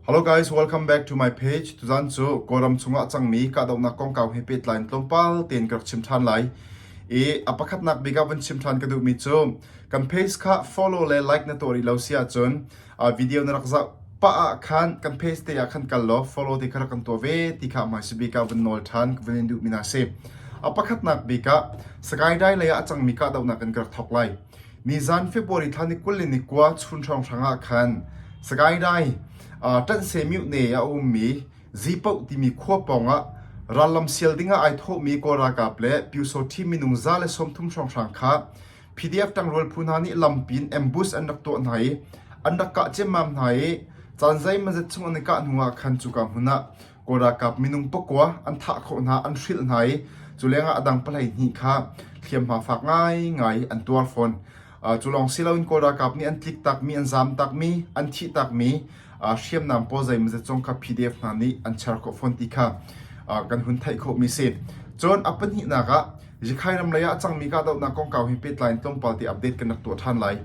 Hello guys, welcome back to my page. Tuzan cu Kawlram chungah cangmi kahdohnak kongkau he pehtlai in tlawmpal tein ka rak chim ṭhan lai. I a pakhatnak bik ah vun chim ṭhan ka duhmi cu kan page kha follow le like na tuah rih lo si ahcun video na rak zoh pah ah khan kan page te ah khan kal law follow te kha rak kan tuah ve ti kha hmaisa bik ah vun nawl ṭhan ka vun in duhmi hna si. A pakhatnak bik ah Sagaidai lei ah a cangmi kahdohnak in ka rak thawk lai. Nizan February thla ni 20 le ni kua chun hrawnghrang ah khan Sagaidai ṭanhse myone ah a ummi Zipoh timi khua pawngah rallam sial dingah ai thawhmi Kawl ralkap le Pyusawṭhi minung 130 hrawnghrang kha PDF ṭangrual phu hna nih lampi in ambush an rak tuah hna i an rak kah ciammam hna i caan zeimawzat chung an i kah hnu ah khan cuka hmun ah Kawl ralkap minung pakua an thah khawh hna, an hrilh hna i cu lengah a dang pahleihnih kha hliamhma fak ngaingai an tuar fawn. Cu lawng si loin Kawl ralkap nih an tlik takmi, an zaam takmi, an thih takmi hriamnam pawl zeimawzat zong kha PDF hna nih an char khawh fawn ti kha kan hun theih khawhmi si. Cun a pahnihnak ah Zikhai ram lei ah a cangmi kahdohnak kongkau he pehtlai in tlawmpal te update kan rak tuah ṭhan lai.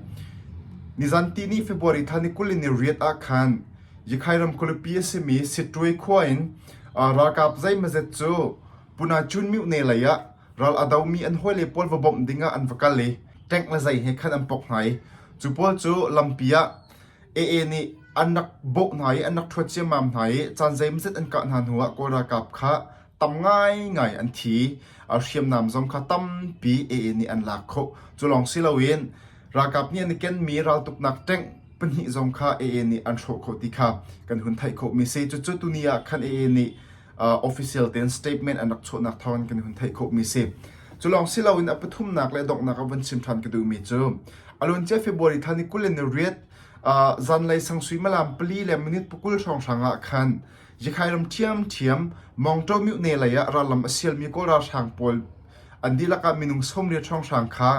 Nizan tihni February thla ni 20 ni riat ah khan Yikhai ram khualipi a simi Sittwe khua in ralkap zeimawzet cu Punachun myone lei ah ral a domi an hawile pawl va bawmh ding ah an va kal i tank le zei he khan an pok hna i cu pawl cu lampi ah AA nih an rak bawh hna i an rak ṭhuat ciammam hna i caan zeimawzet an kah hna hnuah Kawl ralkap kha tam ngaingai an thi. Hriamnam zong kha tampi AA nih an lak khawh. Cu lawng si loin ralkap nih an i kenmi raltuknak tank pahnih zong kha AA nih an hrawh khawh ti kha kan hun theih khawhmi si. Cucu tuni ah khan AA nih official tein statement an rak chuahnak thawngin kan hun theih khawhmi si. Cu lawng si loin a pathumnak le donghnak ah vun chim ṭhan ka duhmi cu aluancia February thla ni 20 ni riat zanlei sang suimilam pali le minute pakul hrawnghrang ah khan Zikhai ram ṭhiamṭhiam Mawngṭo myone lei ah rallam a sialmi Kawl ralhrang pawl an dihlak ah minung 80 hrawnghrang kha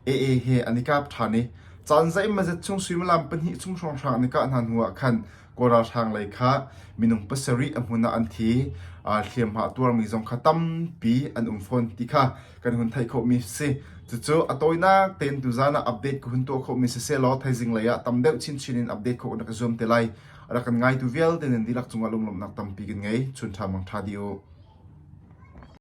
AA he an i kap ṭhan i caan zeimawzat chung suimilam pahnih chung hrawnghrang an i kah hna hnu ah khan Kawl ralhrang lei kha minung pasarih a hmun ah an thi. Hliamhma a tuarmi zong kha tampi an um fawn ti kha kan hun theih khawhmi si. Cucu a tawinak tein tuzaan ah update ka hun tuah khawhmi siseh law thaizing lei ah tam deuh chinchin in update khawh na ka zuam te lai. A rak kan ngaitu vialte nan dihlak cungah lunglawmhnak tampi kan ngei. Chun ṭha mang ṭha dih u.